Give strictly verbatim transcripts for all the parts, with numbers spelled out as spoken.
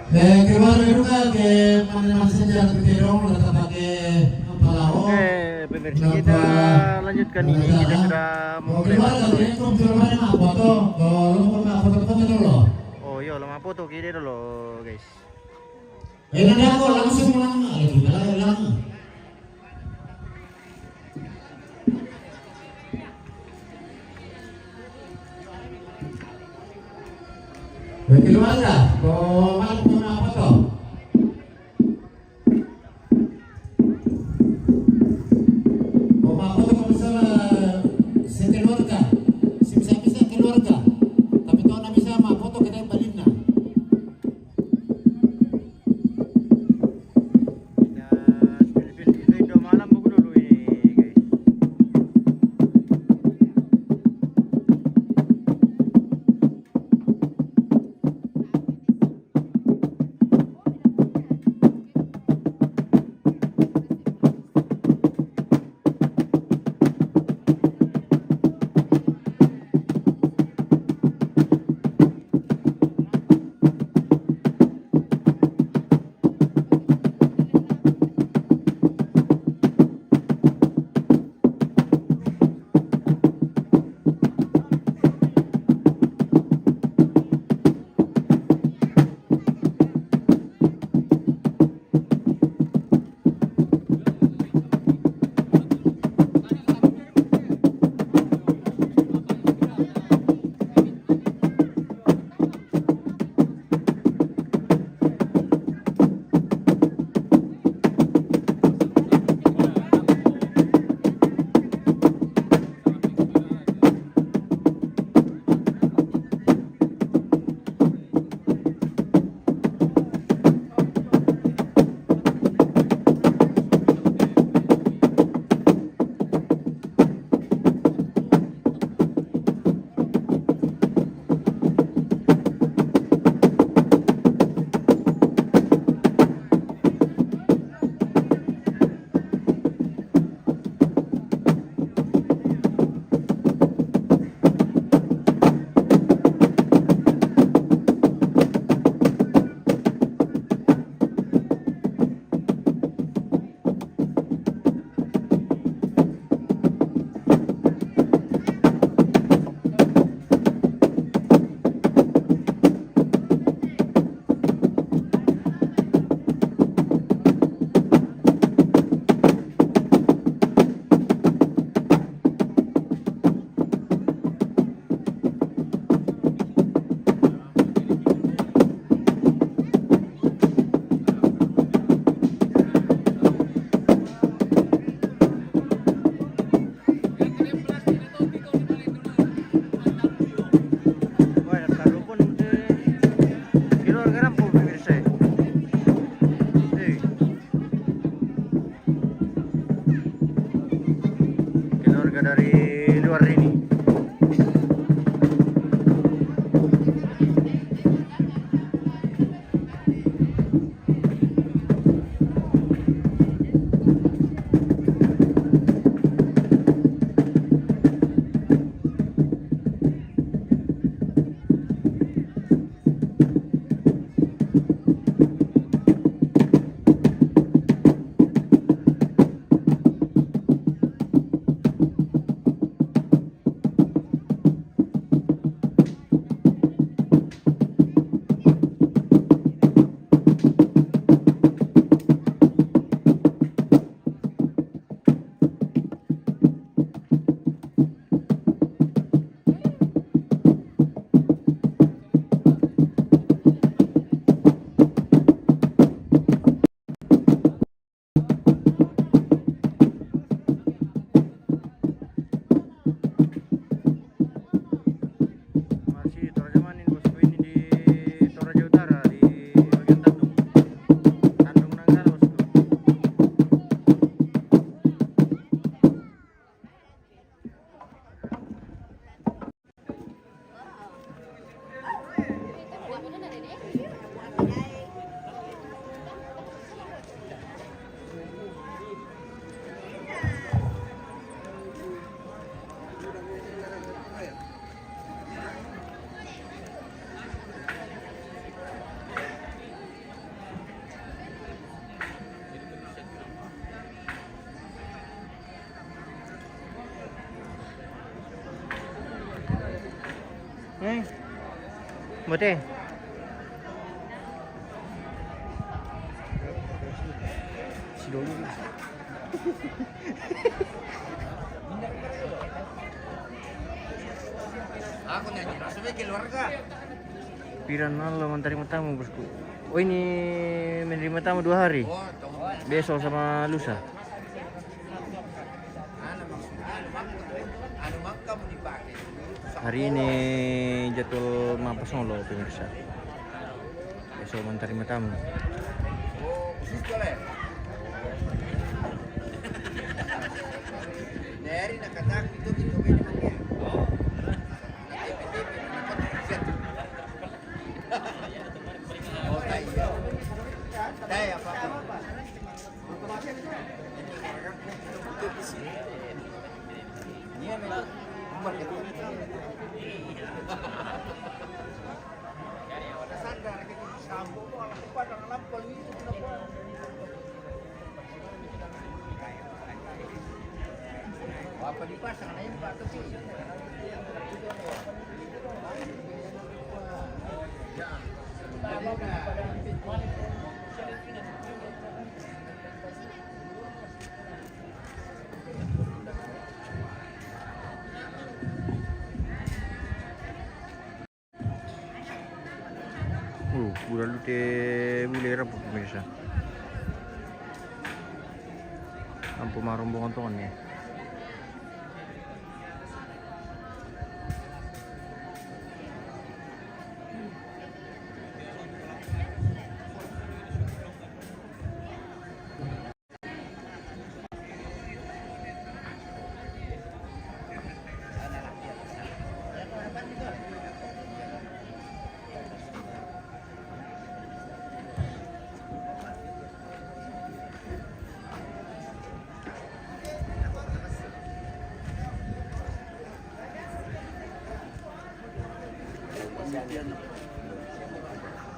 Eh, keluarga juga ke mana-mana saja kita dorong, tetap pakai apa, lao. Oke, pemirsa, kita lanjutkan ini. Kita sudah mau melewati. Foto. Oh iya, lama foto kita dulu, guys. Eh, nanti aku langsung lang, eh, kita lang. Keluarga, ko malu ko na foto. Ko ma foto ko misalnya sekeluarga, sim sa bisa keluarga. Tapi ko na bisa ma foto kita yang balinna. Keluarga dari luar ini. Eh, bote. Si dulu lah. Aku nyanyi, langsung ke keluarga. Piran Allah menerima tamu, bosku. Oh, ini menerima tamu dua hari. Besok sama lusa. Hari ini jadwal mampus ngolo, pemirsa. Besok menerima tamu. Uh, udah lu te bule rapu, pemirsa. Ampu marombongan tongan nih.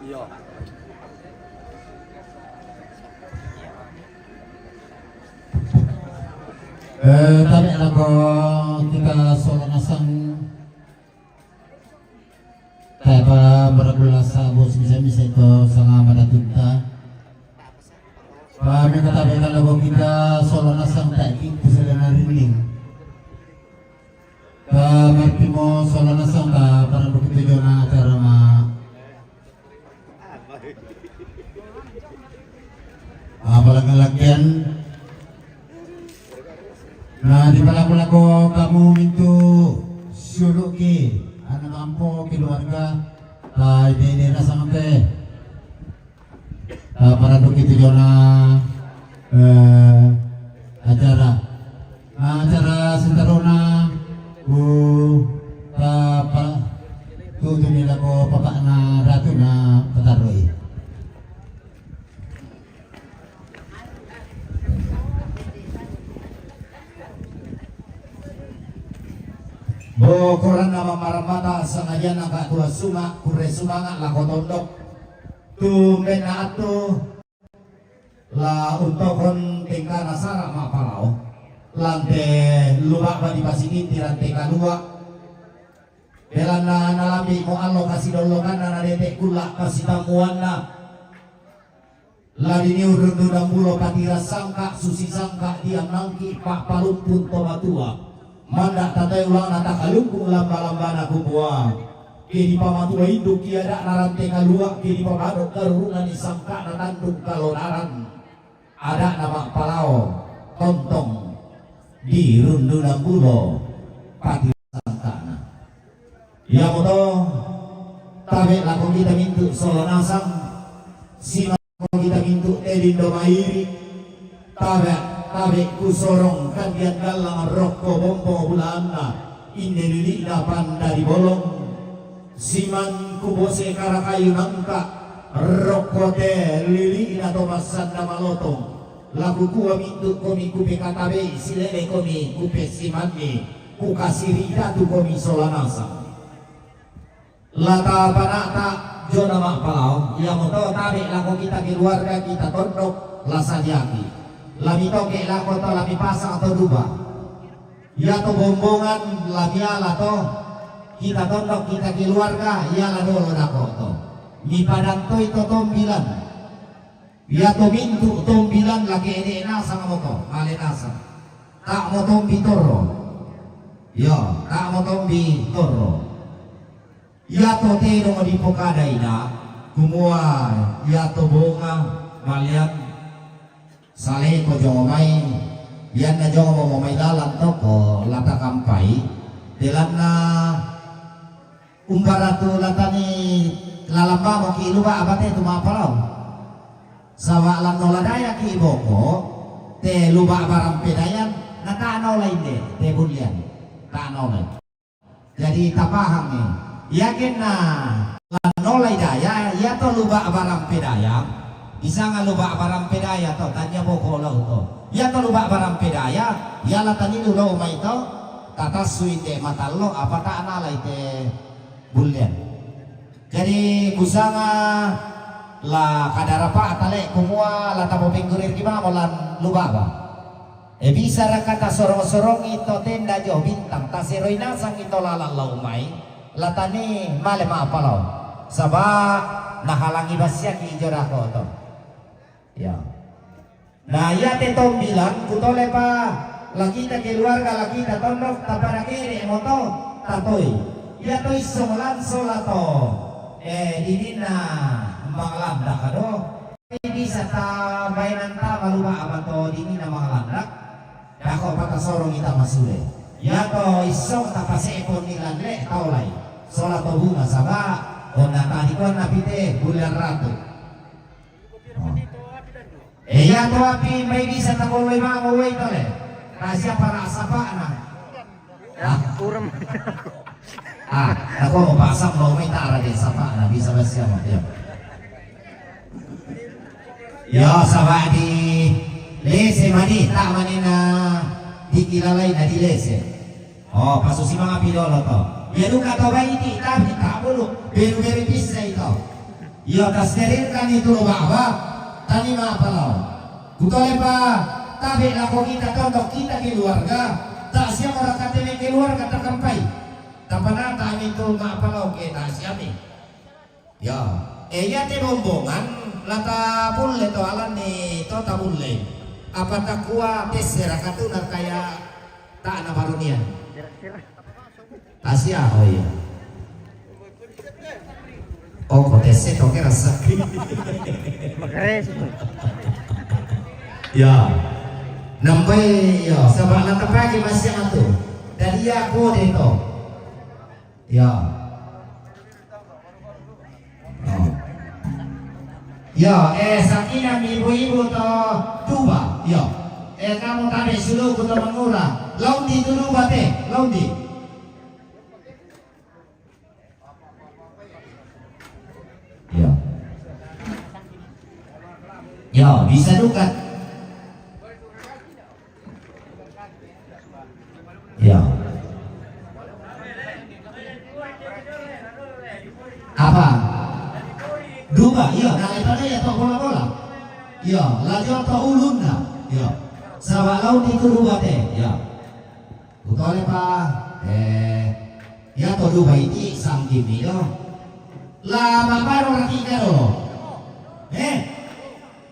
Iya. Eh, tabe' lako kita Solonasang. Tae' pa marakulasa bos misa-misa ito sanga madatunta. Pa meka tabe' lako kita Solonasang tae' ki puselena riling. Ta martimo Solonasang ta parang begitu jona acara ma. Apalagi lakian. Nah, di palaku-laku kamu mintu siuluki, anu mampo keluarga, ta ide-ide rasa mate. Ta paradu kitu jona, eh, acara. Nah, acara senterona, ku ta pa-, tutuni lako papa'na Ratu na pataroi. Bo koranna mammaramata sangajanna ka tua suma, kurre sumanga lako tondok. Tumbenna attu la untokon tengkana sara ma'palao. Lante luba'ba dipasitinti rante kalua. Belanna nalambi'mo allo kasidollokanna nadete kulla pasitammuanna. La diniu rundu dambulo patira sangka, susi sangka diannangki pa'palumpun to matua. Manda tatae ulana takalukku lamba-lambana kumua. Ke dipamatua induk ki ada'na rante kalua, ke dipamado karurunani sangka'na tanduk kalonaran. Ada'na ma'palao tontong di rundu dambulo patira sangka'na. Iamoto tabe' lako kita mintu' Solonasang, sima lako kita mintu' te lindo mairi', tabe', tabe' kusorong kandian gallang rokko bombo bulaanna, inde lili'na pandari bolong, siman kubose karakayu nangka, rokko te lili'na to massanna malotong, la kukua mintu' komi kupekatabei silele komi kupesimanni, kukasiri' datu komi Solonasang. La tapana'ta jona ma'palao, iamoto tabe' lako kita keluarga kita tondok la sadiaki. La mitoke' lako to la mipasa' to duba. Iato bombongan la miala to. Kita tondok, kita keluarga, iala dolo dako to. Mipadan toi to tombilan. Ia to mintu tombilan lagi ede nasang mo to, male nasang. Tak mo tombi toro. Yo, tak mo tombi toro. Ia to te dong di pokada ina, kumua ia to bonga malian. Sale ko jongo mai, ianna jongo mo mai lalan to ko lata kampai, telanna umbara tu latani lalan bamo ki luba abate tu mapalau. Sawa lanno ladaya ki boko, te luba barampe dayan, na tano lain de, te bulian, tano lain. Jadi tapahang ni. Yakin na lanolai daya, ia to luba barampe daya. Bisa nga luba barampe daya to, tanya boko lo to. Ia to luba barampe daya, ia la tanilu lo mai to. Tata suin de matallo, apa tak nalai te bulian. Jadi kusanga la kadarapa atale kumua la tapo pinggurir gimana molan luba ba. E, bisa raka tasorong-sorongi to tenda jo bintang, taseroi nasang ito lalan lau mai, latani male ma'apalau. Saba nahalangi basiaki ijo rako to. Ya. Nah, ia te tombilang kutole pa lakita keluarga lakita tondok tapada kere moto tatoi. Ia to isong lanso lato. E, dinina manglanda kado. Bisa ta bainanta maluba amato dinina mangalandak. Dako patasorong ita masule. Yato isong tapasepon ni lalle taulai. Sola to bunga saba. Onna tadi kuan napite bulan ratu. Oh. E, yato api mai bisa takoloi mamo wei tole. Rasia para sapana. Ah. Urem. Ah, aku mau pasang lo mai tara de sapana bisa basia mo. Ya. Ya, saba di lese mani, tak mani na dikilalai na di lese. Oh, pasusi manga pidolo to. Ya duka to baiti, tapi tak bulu. Beru-beru bisa itu. Ia tasderilkan itu lo baba. Tani ma palau. Kutole pa, tabe lako kita tondok kita keluarga. Tak siapa rakatene keluarga takampai. Tapanata ami tu ma palau ke tak siami. Ya. E, ia te bombongan lata pulle to alan ni to tabulle. Apa takua tesera katuna kaya tak na barunian. Asia, oh iya. Oh, ko tese to kira sakit. Makres. Ya. Nambai ya, sabab na tapaki masih atu. Dari ya ko de to. Ya. Oh. Ya, e, sakina mi ibu-ibu to tuba. Ya. E, kamu tabe sulu kuto mangura. Laundi tu tuba te, laundi. Ya. Ya, bisa duka. Ya. Apa? Duba, iya, na lepa ya to bola-bola. Iya, lajo to ulunna. Iya. Saba laun itu duba te. Iya. Kutole pa, e, ya to duba iti sangkimi do. La maparo raki karo. E,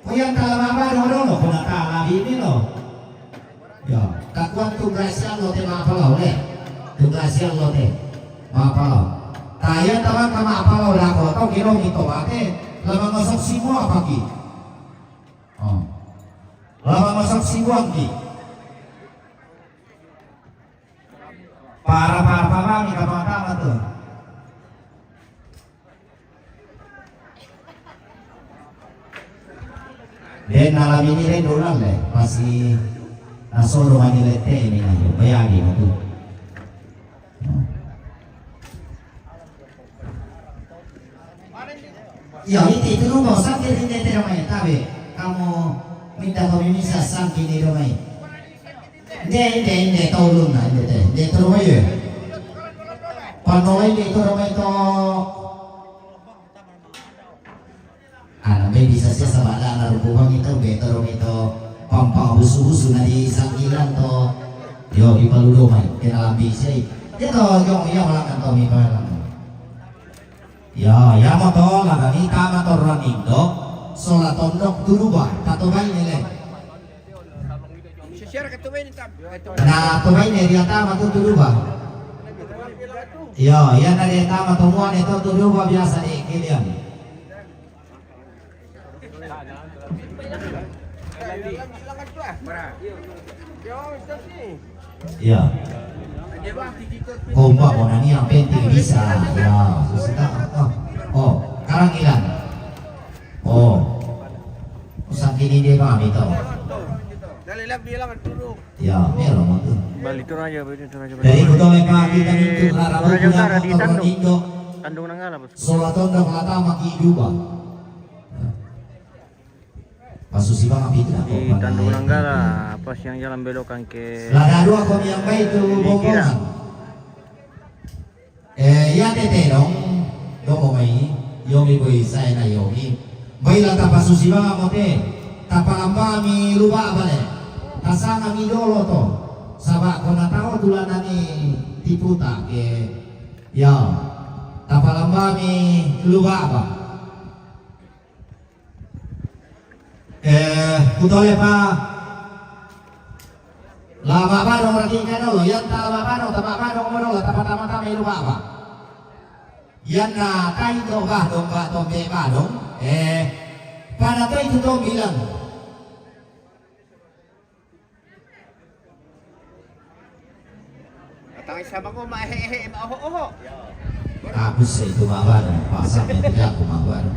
Ko yang tala mabado dono, ko na tala bini lo. Ya, takuan tugas yang lo te mapala ole. Tugas yang lo te mapala. Taya tama ka mapala ora ko to kiro mi to bate. Lama ngosok semua pagi. Oh. Lama ngosok semua ki. Para para para mi ka mata tu. Den nalabini den dolan le, pasi nasoro mani lete ini na, bayagi matu. Iya, iti itu rumah sakit ini tidak main, tapi kamu minta kami bisa sampai di rumah ini. Nde, nde, nde, tolong lah, nde, nde, nde, terus aja. Panolai nde, terus aja. Ana be bisa sia sabada ana rubuhang itu be toro ito pampang busu-busu na di sangkilan to. Yo, di paludo mai kena lambi sia. Ito, jong, jong, langan to mi palang. Ya, ya mo to, langan ni tama to running do. Sola tondok tu Duba, tato baine le. Sisiar ke tu baine tam. Na, to baine dia tama tu tu Duba. Ya, ya na dia tama to muane to tu Duba biasa di kilian. Iya. Kompak mo na ni yang penting bisa. Ya, susah. Oh, oh, karang ilan. Oh. Usah kini dia kami tahu. Dale, lap dia langan turun. Ya, mira mo tu. Balik turun aja, balik turun aja. Jadi betul lepa kita mintu rara. Turun aja, utara di Tandung. Tandung Nanggala, bos. Sola tondok lata maki Duba. Pasusi bang api itu. Di Tandung Nanggala, pas yang jalan belokan ke. Lada dua ko yang baik tu. Bokongan. Eh, ya tete dong. Dong mo mai. Yomi boy, saya na yomi. Baiklah, tapasusi bang amote. Tapalamba mi Luba bale. Tasanga mi dolo to. Saba ko na tau tulana ni tiputa ke. Ya. Tapalamba mi Luba ba. Eh, kutole pa. Lama badong raking kano, yan ta lama badong, tama badong, mono la, tapa tama tama ilu baba. Yan na tai do badong, ba tombe badong. Eh, pada toi tu tombi lang. Atang isa mango, mahehe, maoho-oho. Aku sa itu mabaran, pasang yang tidak aku mabaran.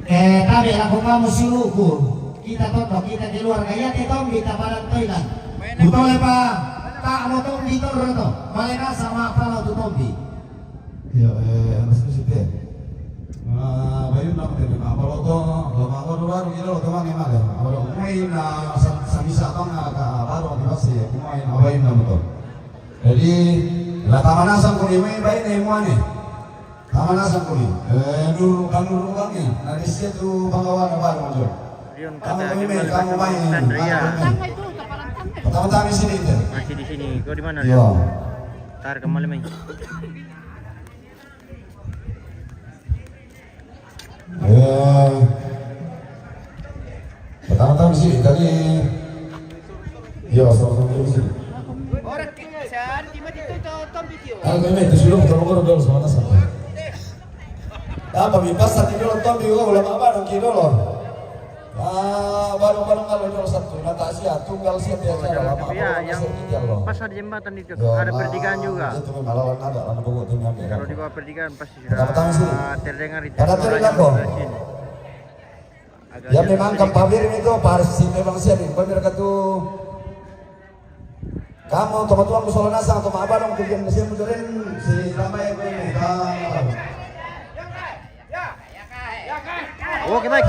Eh, tabe aku kamu si uku. Kita tondok, kita keluarga, ya te tombi taparan toilan. Butole pa, tak mau tombi toro to. Malena sama apa lo tu tombi. Iyo, eh, anu sini sih, teh. Ah, bayun nama teh, apa lo to, lo mau dulu baru, gitu lo, teman yang ada. Apa lo, main, ah, sa-, sabisa bang, ah, ka, baru motivasi, ya, main, ah, bayun nama to. Jadi, la tamana sang kuni, main, baik nih, muane. Tamana sang kuni. Eh, dulu, kan dulu bang nih. Nah, di situ bang kawan, baru muncul. Kamu main, kamu main, kamu main. Pertama-tama di sini, teh. Masih di sini. Kau di mana? Iya. Tar kembali, main. Eh, pertama-tama sih, tadi, iya, sama-sama sih. Kalau kami itu sebelum kalau baru dulu sama sama. Apa mi pas tadi dulu tombi, oh, ulama apa dong kilo lo. Ah, baru-baru kalau jual satu, nah, tak siap, tunggal siap ya, oh, jalan. Iya, yang pas ada jembatan itu, ada pertigaan juga. Itu memang lawan ada, lawan pokok tim yang. Kalau di bawah pertigaan pasti sudah terdengar itu. Pada tadi kan, Bang? Ya, memang kan pabir itu, pasti memang siap, Bang, mereka tuh. Kamu, toma tuang, sola nasang, toma abalong, tujuan mesin muterin, si tambah yang ini, tambah. Oke, baik.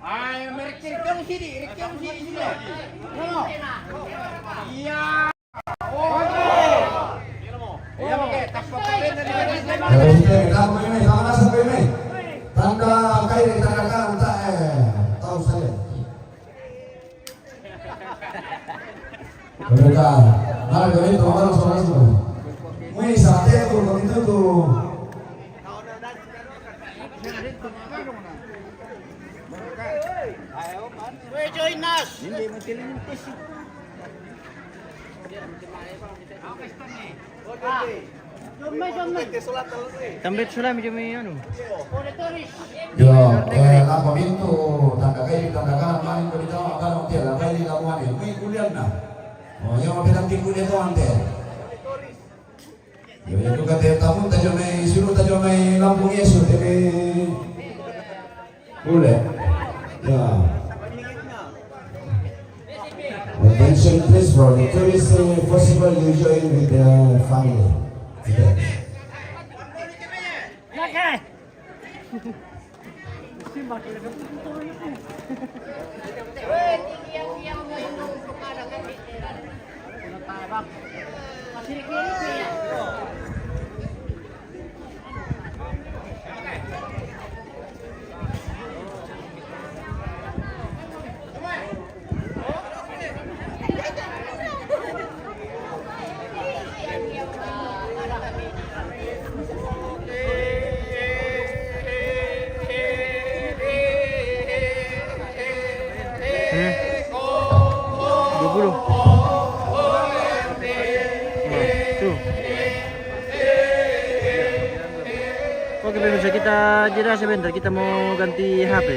Ay, mereka sini, mereka sini, sini. Iya. Tanda kai, tanda kan, tak, eh, tahu saya. Mereka, mana kami itu orang soal itu. Mui sate tu, kami itu tu. Weh, join us. Tambet sulam jami anu. Yo, eh, la komintu, tanda kai, tanda kan, main ko di tama, kan, oke, la kai di kamu ane, mui kulian na. Oh, yang mau bilang di kulian tu ante. Yo, yo, juga te tamu, tajo mai, suruh tajo mai Lampung Yesu, te mai. Boleh. Ya. Attention please for the tourist, uh, possible you join with the family. Dulu. Nah, tuh. Oke, pemirsa, kita jeda sebentar. Kita mau ganti H P.